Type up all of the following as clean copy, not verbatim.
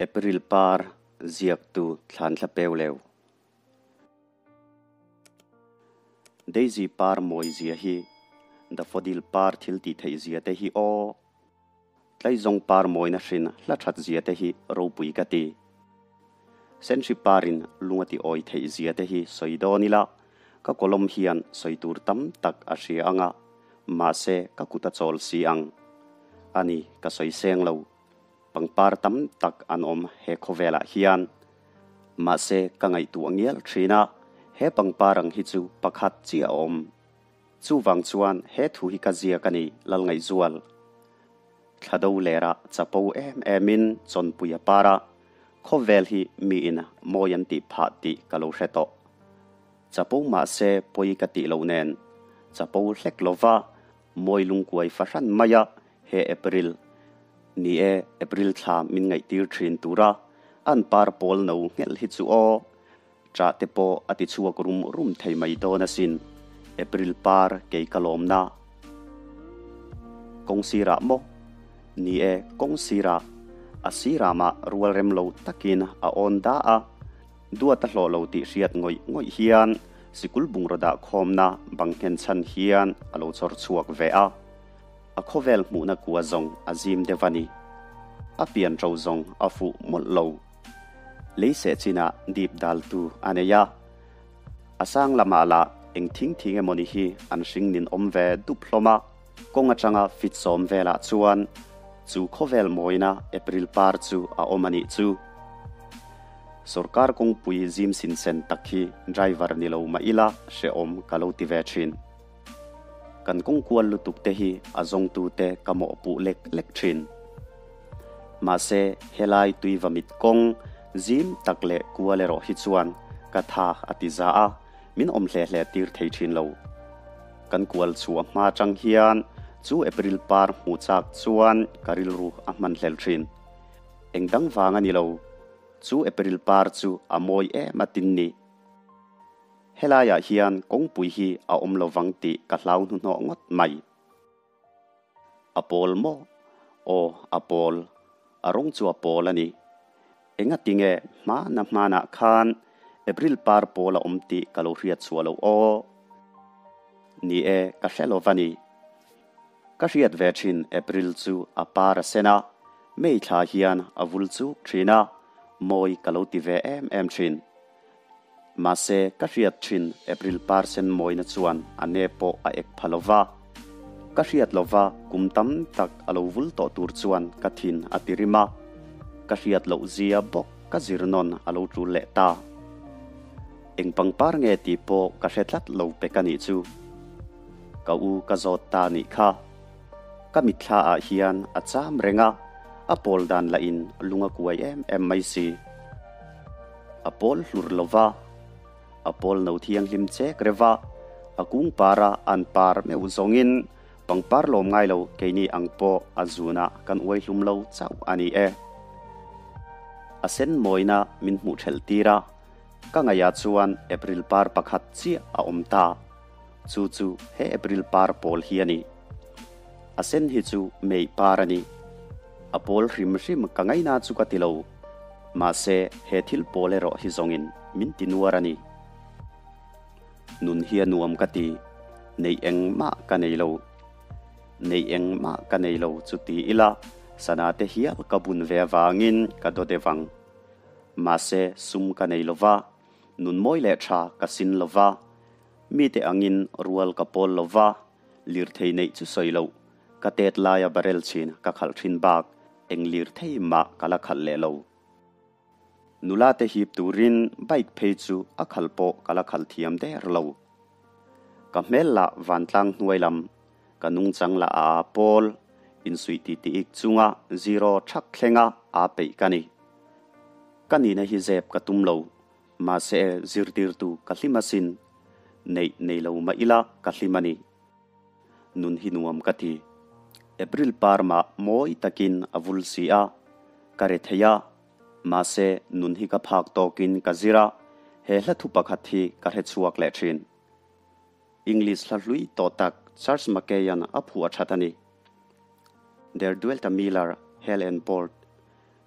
April par ziaktu thlan thla peu leu. Daisy par mawi zia hi, daffodil par thil tih theih zia te hi aw. Tlaizawng par mawina hrin hla that zia te hi ropui ka ti. Senhri parin lung a ti awi theih zia te hi sawi dawn ila, ka kawlawm hian sawi tur tam tak a hria ang a, mahse ka kut a chawl si ang. Ani, ka sawi seng lo. Pangpar tam tak an awm he khawvelah hian. Mahse ka ngaihtuah ngial thin a, he pangpar ang hi chu pakhat chiah a awm. Chuvang chuan he thu hi ka ziak a ni, Lalngaihzual. Thla do lera chapo em emin chawnpui a par a, khawvel hi miin mawi an tih phah tih ka lo hre tawh. Chapo mahse pawi ka tih loh nen, chapo hlek lova mawi lungkuai fahran maia he April, ni e, April thla min ngaihtir thin tura an par pawl no nghelh hi chu aw. Ṭah te pawh a ti chhuak rum rum thei mai dawn asin, April par kei ka lawmna. Kawng sirah maw? Ni e, kawng sirah. A sirah mah rual rem lo takin a awn da a, duat a hlawh lo tih hriat ngawih ngawih hian sikul bungraw dah khawmna bang nghen chhan hian a lo chawr chhuak ve a. A khawvel hmuhna kua zawng a zim deuh a ni. A pian ṭo zawng a fuh mawlh lo. Lei seh chinah dip daltu a nei a, a sang lamah lah eng thing thing emawni hi an hring nin awm ve dup hlawm a, kawng atanga fit sawm velah chuan chu khawvel mawina April par chu a awm a nih chu. Sorkar kawngpui zim sin sen tak hi driver ni lo mah ila hrehawm ka lo ti ve thin. Kan kawng kual lutuk te hi a zawngtute ka mawhpuh lek lek thin. Mahse, helai tuiva mit kawng zim tak leh kual erawh hi chuan ka tha a ti za a, min awm hle hle tir thei thin lo. Kan kual chhuah hma chang hian chu April par hmuh chak chuan ka rilru a hman hlel thin. Eng dang vang a ni lo, chu April par chu a mawi em a tin ni. Helaiah hian kawngpui hi a awm lo vang tih ka hlau hnuhnawh ngawt mai. A pawl maw? Aw, a pawl. A rawng chu a pawl a ni. Engatinge hmana hmanah khan April par pawl a awm tih ka lo hriat chhuah loh aw? Ni e, ka hre lo va ni. Ka hriat ve thin April chu a par a sen a, May thla hian a vul chuk thin a, mawi ka lo ti ve em em thin. Mahse, ka hriat thin April par sen mawina chuan a ne pawh a ek pha lova. Ka hriat lova kum tam tak a lo vul tawh tur chuan ka thin a ti rim a. Ka hriat loh zia bawk ka zir nawn a lo tul leh ta. Eng pangpar nge tih pawh ka hre tlat lo pek a nih chu. Ka u ka zawt ta nih kha. Ka mitthla ah hian a cham reng a, a pawl dan lah in lung a kuai em em mai si. A pawl hlur lo va, a pawl no thianghlim chek reuh va, a kung para an par meuh zawngin pangpar lawm ngai lo keini ang pawh a zunah kan uai hlum lo chauh a ni e. A sen mawina min hmuh thelh tir a, ka ngaihah chuan April par pakhat chiah a awm ta. Chu chu he April par pawl hi a ni. A sen hi chu May par a ni. A pawl hrim hrim ka ngaina chu ka ti lo. Mahse, he thil pawl erawh hi zawngin min ti nuar a ni. Nun hi a nuam ka ti, neih engmah ka nei lo. Neih engmah ka nei lo chu ti ila, sana te hial ka bun ve avangin ka daw deuh ang. Mahse, sum ka nei lo va, nun mawi leh tha ka sin lo va, mite angin rual ka pawl lo va, lirthei neih chu sawi loh, ka tet laia barrel chhin ka khalh thin bak. Eng lir thei mah ka la khalh leh lo. Nula te hip turin bike phei chu a khalh pawh ka la khalh thiam der lo. Ka hmel lah vantlang hnuai lam, ka nungchang lah a aa pawl, insuih ti ti ik chunga zero thak thlenga aa peih ka ni. Ka nihna hi zep ka tum lo, mahse zirtirtu ka hlim asin. Neih nei lo mah ila ka hlim a ni. Nun hi nuam ka ti. April par mah mawi takin a vul si a, ka re thei a, mahse nun hi ka phak tawkin ka zir a, he hla thu pakhat hi ka hre chhuak leh thin. English hla hlui tawh tak Charles Mackay-a'n a phuah that a ni. There dwelt a miller, hale and bold.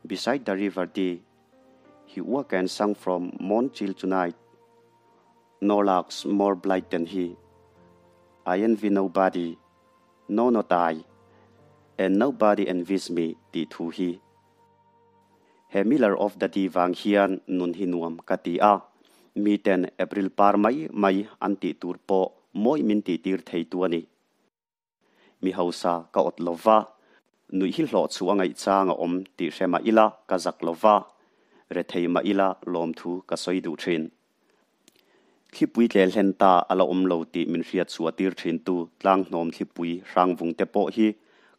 Beside the river Dee, he woke and sang from morn till to night. No larks more blithe than he. I envy nobody, no not I, and nobody envies me tih thu hi. He Miller of the Dee vang hian nun hi nuam ka ti a, miten April par mai mai an tih tur pawh mawi min tihtir theitu a ni. Mi hausa ka awt lo va, nuih hi hlawh chu a ngaihchang a awm tih hre mah ila ka zak lo va, rethei mah ila lawmthu ka sawi duh thin. Thlipui tle hlen ta a la awm lo tih min hriat chhuah tir thintu tlanghnawm thlipui hrangvung te pawh hi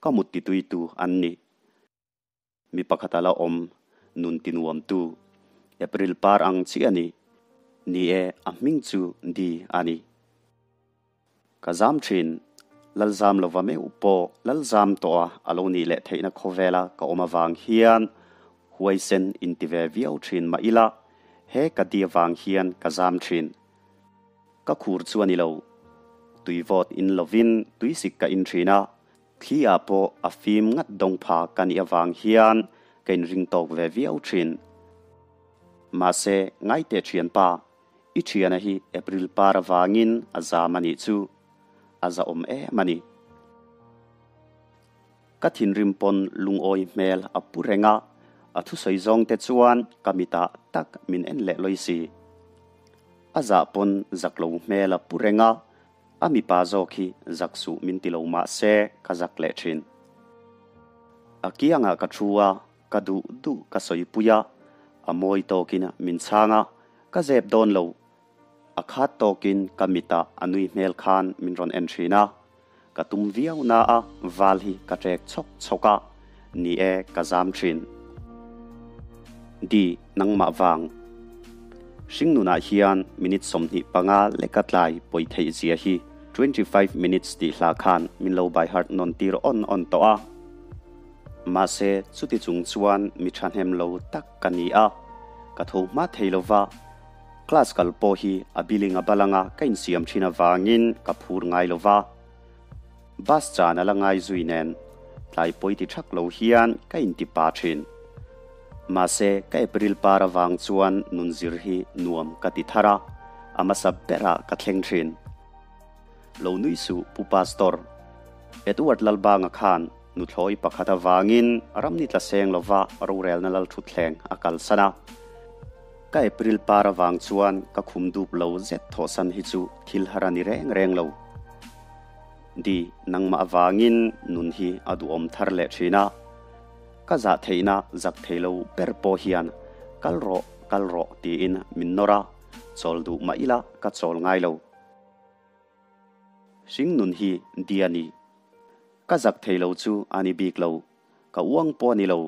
ka mut tituitu an ni. Mi pakhat a la awm, nun tinuamtu. April par ang chiah a ni. Ni e, a hming chu Di a ni. Ka zam thin, lal zam lova meuh pawh lal zam tawh a a lo nih leh theihna khawvela ka awm avang hian huaisen inti ve viau thin mah ila, he ka Di avang hian ka zam thin. Ka khur chu a ni lo. Tui vawt in lovin tuisik ka in thin a, Thli ah pawh a fim ngat dawng pha ka nih avang hian ka inring tawk ve viau thin. Mahse, ngaiteh thianpa, i thiana hi April par avangin a zam a nih chu. A zahawm em a ni. Ka thinrim pawn lungawi hmel a pu reng a, a thusawi zawng te chuan ka mitah tak min en leh lawi si. A zah pawn zak lo hmel a pu reng a, A mipa zawk hi zak suh min ti lo mah se ka zak leh thin. A kiangah ka thu a, ka duh duh ka sawi pui a, a mawi tawkin min chhang a, ka zep dawn lo. A khat tawkin ka mitah a nui hmel khan min rawn en thin a, ka tum viau na a val hi ka trek chhawk chhawk a, ni e ka zam thin. Di, nangmah vang. Hringnunah hian minute 25 leka tlai pawi theih zia hi 25 minutes tih hla khan min lo by heart nawn tir awn awn tawh a. Mahse, chuti chung chuan mi thahnem lo tak ka ni a, ka tho hma thei lo va. Class kal pawh hi a biling a balanga ka insiam thin avangin ka phur ngai lo va. Bus chan a la ngai zui nen tlai pawi ti thak lo hian ka inti pa thin. Mahse, ka April par avang chuan nun zir hi nuam ka ti thar a, a hmasa berah ka thleng thin. Lo nui suh Pu Pastor. Edward Lalbanga khan nuthlawi pakhat avangin ramni tla seng lova rorelna lalthutthleng a kalsan a. Ka April par avang chuan ka khum dup lo zet thawhsan hi chu thil har a ni reng reng lo. Di, nangmah avangin nun hi a duhawm thar leh thin a. Ka zah theihna zak thei lo ber pawh hian kal rawh, kal rawh tiin min nawr a, chawl duh mah ila ka chawl ngai lo. Hring nun hi di a ni. Ka zak thei lo chu a ni bik lo, ka uang pawh a ni lo.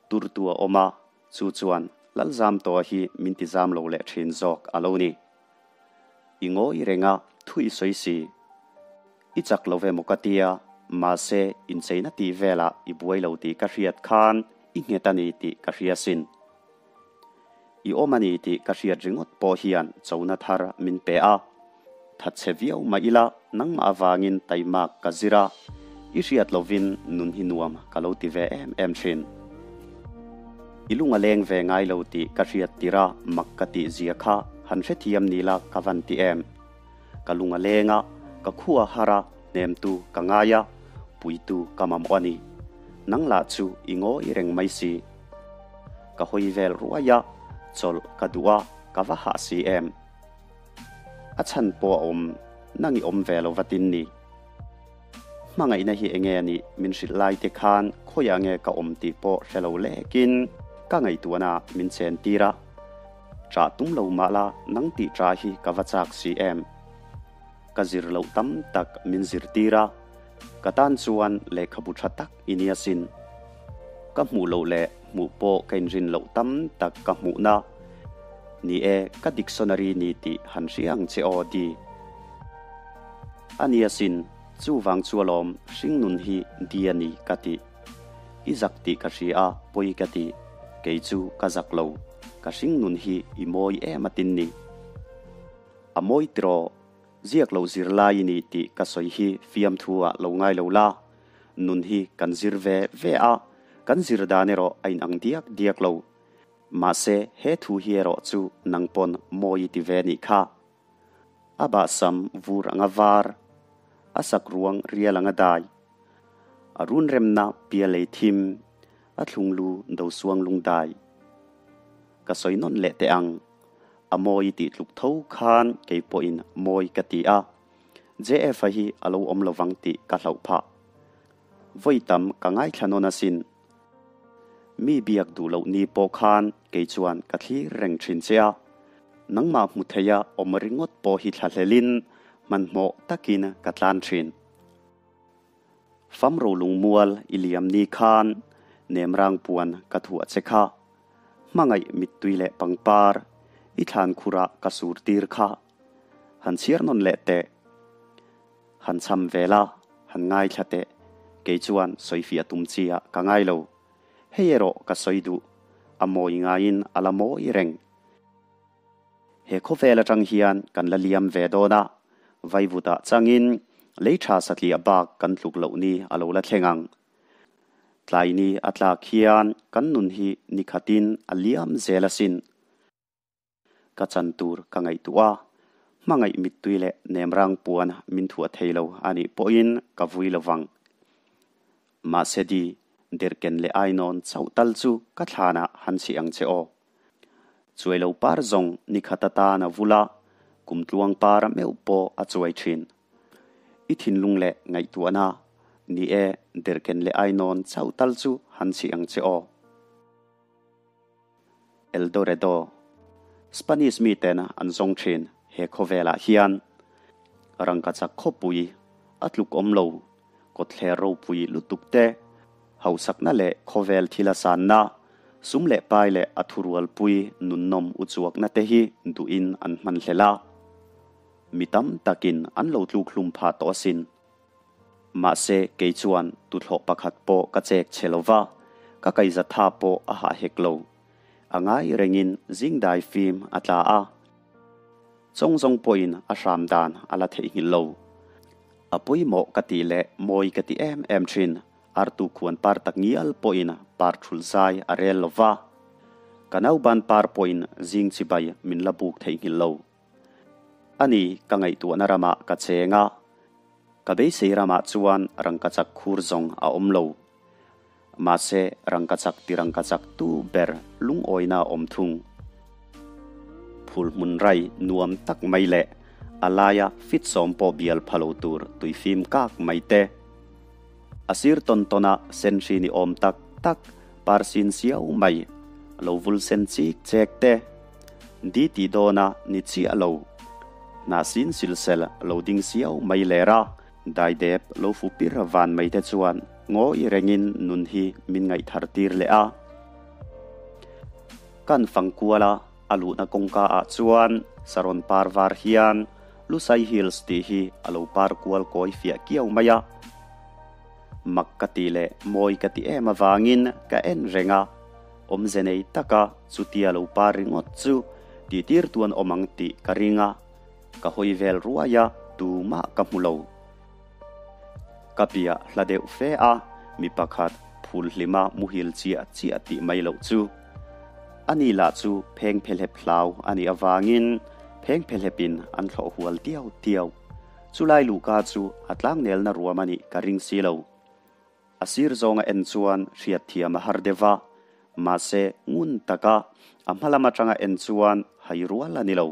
Turtu a awm a, chu chuan Lalzamtawha hi min ti zam lo leh thin zawk a lo ni. I ngawi reng a, thu i sawi si. I chak lo ve maw ka tia, mahse incheina tih velah i buai lo tih ka hriat khan i nghet a ni tih ka hria sin. I awm a ni tih ka hriat ringawt pawh hian chona thar min pe a. Thatchhe viau mah ila nangmah avangin taimak ka zir a, i hriat lovin nun hi nuam ka lo ti ve em em thin. I lung a leng ve ngai lo tih ka hriat tir a, mak ka tih zia kha han hrethiam ni la ka van ti em. Ka lung a leng a, ka khua har a, hnemtu ka ngai a, puitu ka mamawh a ni. Nang lah chu i ngawi reng mai si. Ka hawi vel ruai a, chawlh ka duh a, ka va hah si em. A chhan pawh a awm, nang i awm ve lo va tin ni. Hmangaihna hi enge a nih min hrilh lai te khan khawiah nge ka awm tih pawh hre lo lekin ka ngaihtuahna min chen tir a. Ṭah tum lo mah la nang tih ṭah hi ka va chak si em. Ka zir loh tam tak min zir tir a, ka tan chuan lehkhabu ṭha tak i nia sin. Ka hmuh loh leh hmuh pawh ka inrin loh tam tak ka hmuhna. Ni e, ka dictionary ni tih han hria ang che aw di. A nia sin, chuvang chu alawm hringnun hi di a ni ka ti. I zak tih ka hria a, pawi ka ti. Kei chu ka zak lo. Ka hringnun hi i mawi em atin ni. A mawi tiraw, ziak lo zirlai i ni tih ka sawi hi fiamthu ah lo ngai lo la. Nun hi kan zir ve ve a. Kan zir dan erawh a inang diak diak lo. Mahse, he thu hi erawh chu nang pawn mawi i ti ve nih kha. A bahsam vur anga var, a sak ruang rial anga dai, a run remna pialei thim, a thlunglu do suang lung dai. Ka sawi nawn leh teh ang, a mawi tih tluk tho khan kei pawhin mawi ka ti a, JF-a hi a lo awm lovang tih ka hlauh phah. Vawi tam ka ngaithla nawn asin. Mi biak duh loh ni pawh khan kei chuan ka thlir reng thin che a, nangmah hmu theia awm ringawt pawh hi thlahlelin hmanhmawh takin ka tlan thin. Fam rolungmual i liam ni khan nemrang puan ka thuah che kha, hmangaih mittui leh pangpar i thlan khurah ka sur tir kha. Han chhiar nawn leh teh. Han cham ve la, han ngaithla teh. Kei chuan sawifiah tum chi ah ka ngai lo. Hei erawh ka sawi duh, a mawi ngaiin a la mawi reng. He khawvel atang hian kan la liam ve dawn a, vaivutah changin lei tha satliah bak kan tluk loh ni a lo la thleng ang. Tlai ni a tlak hian kan nun hi ni khatin a liam zel asin. Ka chan tur ka ngaihtuah a, hmangaih mittui leh nemrang puan min thuah thei lo a nih pawhin ka vui lo vang. Mahse di, derhken leh ainawn chauh tal chu ka thlanah han chhi ang che aw. Chuai lo par zawng ni khat atan a vul a, kum tluang par meuh pawh a chuai thin. I thinlung leh ngaihtuahna, ni e, derhken leh ainawn chauh tal chu han chhi ang che aw. Eldoredo, Spanish miten an zawng thin he khawvelah hian rangkachak khawpui a tluk awm lo, kawtthler ropui lutuk te, hausakna leh khawvel thil a sanna, sum leh pai leh a thurualpui nunnawm uchuakna te hi duhin an hman hlel a. Mi tam takin an lo tluk hlum phah tawh asin. Mahse, kei chuan tuthlawh pakhat pawh ka chek che lo va, ka kaiza tha pawh a hah hek lo. A ngai rengin zing dai fim a tla a. Chawng zawng pawhin a hram dan a la theihnghilh lo. A pawimawh ka tih leh mawi ka ti em em thin, artu khuan par tak ngial pawhin par thul zai a rel lo va. Ka nauban par pawhin zing chibai min la buk theihnghilh lo. A ni, ka ngaihtuahna ramah ka cheng a, ka beisei ramah chuan rangkachak khur zawng a awm lo. Mahse, rangkachak ti rangkachak tu ber lungawina a awm thung. Phul hmun rai nuam tak mai leh a laia fit sawm pawh bial pha lo tur tuifim kak mai te. A sir tawn tawna senhri ni awm tak tak par sin siau mai lo vul sen chik chek te. Di tih dawna ni chiah lo. Hnahsin silsel lo ding siau mai ler a, daidep lo fu pir van mai te chuan ngawi rengin nun hi min ngaihthar tir leh a. Kan fang kual a, a luhna kawngka ah chuan saron par var hian Lusai Hills tih hi a lo par kual kawi fiah kiau mai a. Mak ka tih leh mawi ka ti em avangin ka en reng a, awmze nei taka chutia lo par ringawt chu tihtir tuan awm ang tih ka ring a, ka hawi vel ruai a, tumah ka hmu lo. Ka piah hla deuh fe a, mi pakhat phul hlima muhil chiah chiah tih mai loh chu. Ani lah chu pheng phehlep hlau a nih avangin pheng phehlepin an thlawh hual tiau tiau. Chulai luhka chu a tlangnelna ruam a nih ka ring si lo. A sir zawnga en chuan hriatthiam a har deuh a, mahse ngun taka a hma lam atanga en chuan hai rual a ni lo.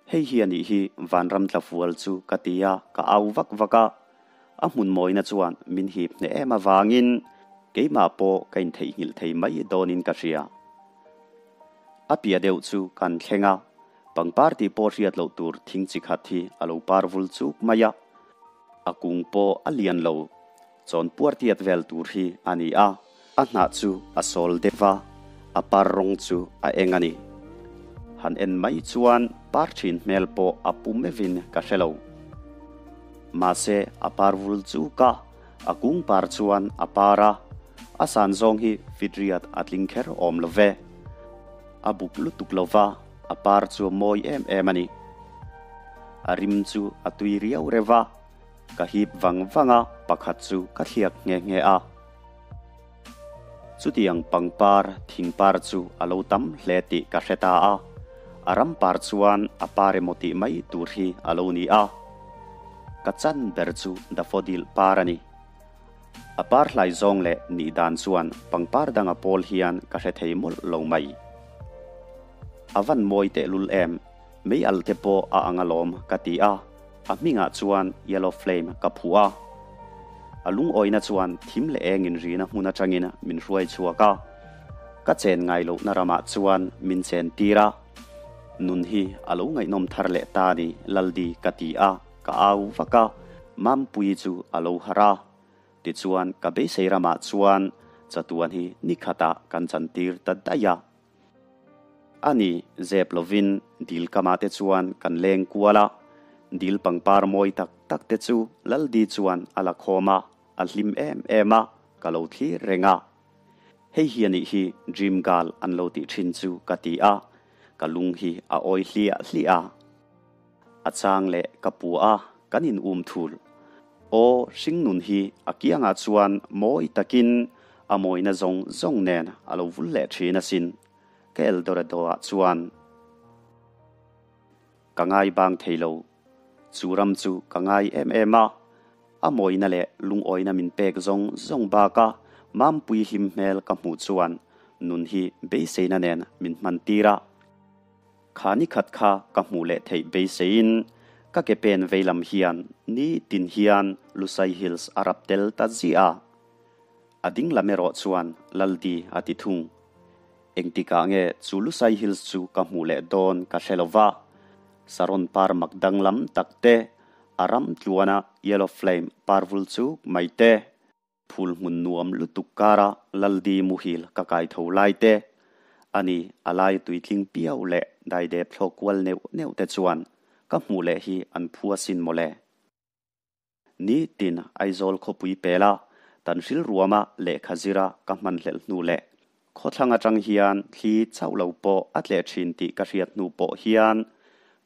Hei hi a nih hi vanram tla fual chu ka ti a, ka au vak vak a. A hmun mawina chuan min hip hneh em avangin keimah pawh ka intheihnghilh thei mai dawnin ka hria. A piah deuh chu kan thleng a, pangpar tih pawh hriat loh tur thing chi khat hi a lo par vul chuk mai a. A kung pawh a lian lo, chawn puar tiat vel tur hi a ni a, a hnah chu a sawl deuh va, a par rawng chu a eng a ni. Han en mai chuan par thin hmel pawh a pu meuhin ka hre lo. Mahse a par vul chuk a, a kung par chuan a par a, a san zawng hi fitriat a tling kher awm lo ve. A buk lutuk lo va, a par chu a mawi em em a ni. A rim chu a tui riau reuh a, ka hip vang vang a, pakhat chu ka thliak nghe nghe a. Chutiang pangpar, thing par chu a lo tam hle tih ka hre ta a. A ram par chuan a par emaw tih mai tur hi a lo ni a. Ka chan ber chu daffodil par a ni. A par hlai zawng leh nih dan chuan pangpar danga pawl hian ka hre thei mawlh lo mai. A van mawi tehlul em, mei alh te pawh a ang alawm ka ti a, a hmingah chuan Yellow Flame ka phuh a. A lungawina chuan thim leh engin rina hmun atangin min hruai chhuak a, ka chen ngai lohna ramah chuan min chen tir a. Nun hi a lo ngaihnawm thar leh ta ni Laldi ka ti a, ka au vak a, Mampuii chu a lo harh a. Tichuan ka beisei ramah chuan chatuan hi ni khatah kan chantir ta daih a. A ni, zep lovin dil kamah te chuan kan leng kual a, dil pangpar mawi tak tak te chu Laldi chuan a la khawm a, a hlim em em a, ka lo thlir reng a. Hei hi anih hi Dream Girl an lo tih thin chu ka ti a, ka lung hi a awi hliah hliah a. A chang leh ka pu a, kan in um thul. Aw, hringnun hi a kiangah chuan mawi takin a mawina zawng zawng nen a lo vul leh thin asin, ka Eldorado ah chuan ka ngai bang thei lo. Chu ram chu ka ngai em em a, a mawina leh lungawina min pek zawng zawng baka Mampui hlim hmel ka hmuh chuan nun hi beiseina nen min hman tir a. Kha ni khat kha ka hmuh leh theih beiseiin ka ke pen vei lam hian ni tin hian Lusai Hills a rap tel ta ziah a. A ding lam erawh chuan Laldi a ti thung. Engtikah nge chu Lusai Hills chu ka hmuh leh dawn ka hre lo va. Saron par mak danglam tak te, a ram tluana Yellow Flame par vul chuk mai te, Phul hmun nuam lutuk kara Laldi muhil ka kai tho lai te, ani a lai tuitling piau leh daidep thlawk kual neuh neuh te chuan ka hmuh leh hi an phu asin mawle. Nitin Aizawl khawpui pela tan hril ruama lehkha zira ka hman hlelh hnu leh khawthlang atang hian thli chauh lo pawh a tleh thin tih ka hriat hnu pawh hian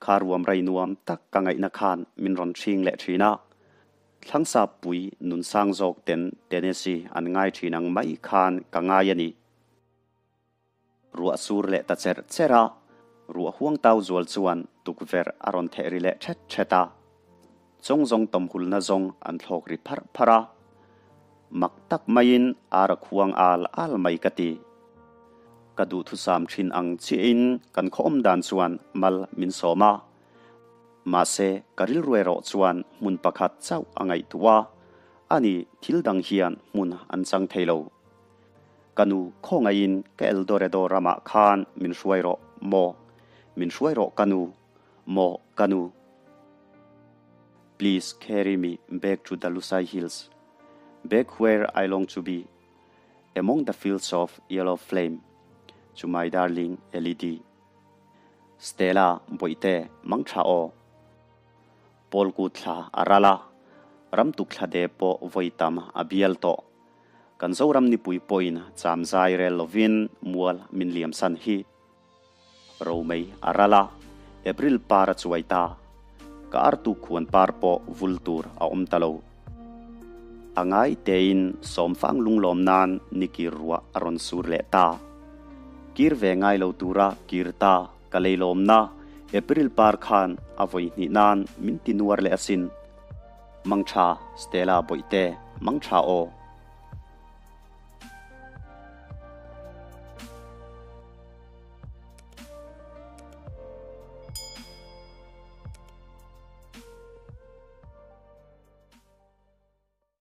kha ruam rei nuam tak ka ngaihna khan min rawn hring leh thin a. Thlangsap pui nun sang zawk ten Tennessee an ngai thin ang mai khan ka ngai a ni. Ruah sur leh ta cherh cherh a, ruah huang tau zual chuan tukverh a rawn theh ri leh thet thet a. Chawng zawng tawmhulna zawng an thlawk ri pharh pharh a. Mak tak maiin ar a khuang al al mai ka ti. Ka duhthusam thin ang chiahin kan khaw awm dan chuan mal min sawm a. Mahse, ka rilru erawh chuan hmun pakhat chauh a ngaihtuah a, ani thil dang hian hmun an chang thei lo. Ka nu khawngaihin ka Eldorado ramah khan min hruai rawh, maw? Min hruai rawh ka nu, maw ka nu? Please carry me back to the Lusai Hills, back where I long to be, among the fields of yellow flame, to my darling LED. Stella, Bawihte, mang tha aw. Paul kut thla a ral a, ram tuk thla de pawh vawi tam a bial tawh. Kan Zoram nipui pawhin cham zai rel lovin mual min liam san hi. Romei a ral a, April par a chuai ta. Ka artuk khuan par pawh vul tur a awm ta lo. A ngai tein sawmfang lunglawm nan ni kir ruah a rawn sur leh ta. Kir ve ngai lo tura kir ta ka leilawmna April par khan a vawi hnih nan min ti nuar leh asin. Mangtha Stella Bawihte, mangtha aw.